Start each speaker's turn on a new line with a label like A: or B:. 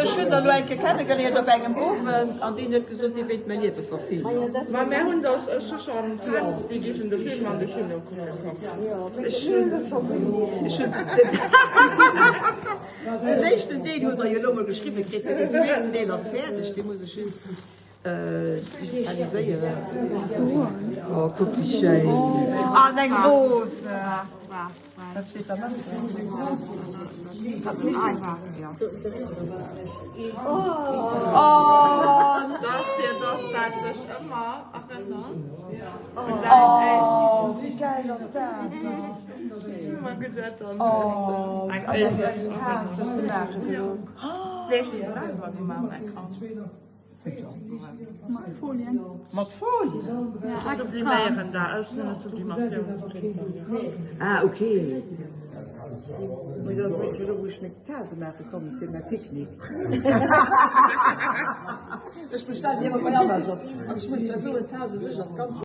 A: Ech hunn der elo eng Kéier kennegeléiert op engem Owend an deen huet gesot, dee wéilt mäi Liewe verfilmen.
B: Ma mär hunn der, ech hu schonn Fans, déi géifen de Film an de Kino kucke kommen.
A: Ech hunn, ech hunn den éischten Deel hutt der jo elo mol geschriwwe kritt, mee den zweeten Deel ass fäerdeg, dee muss ech just digitaliséieren. Oh, kuck wéi schéin! An eng Rose! Wat steet da nach dran? Oh,
B: Dass fir dass dat dech ëmmer erënnert un däin
A: oh, wéi gäil ass dat?
B: Ech hu mer geduet, dann
A: Oh,
B: hues
A: an
B: de
A: eng Kaz, dat hu maache gelooss.
B: Nee, ech hu se selwer gemaach, eng Kaz.
C: Mat Folien.
A: Mat Folien?
B: Ech subliméieren dat, ech sinn e Sublimatiounsprintner.
A: Ah, okay. Mee da weess ech elo, wou ech meng Tase maache kommen fir mäi Picknick. Ech bestellen déi ëmmer bei Amazon. An ech muss der soen, d'Tase u sech ass ganz.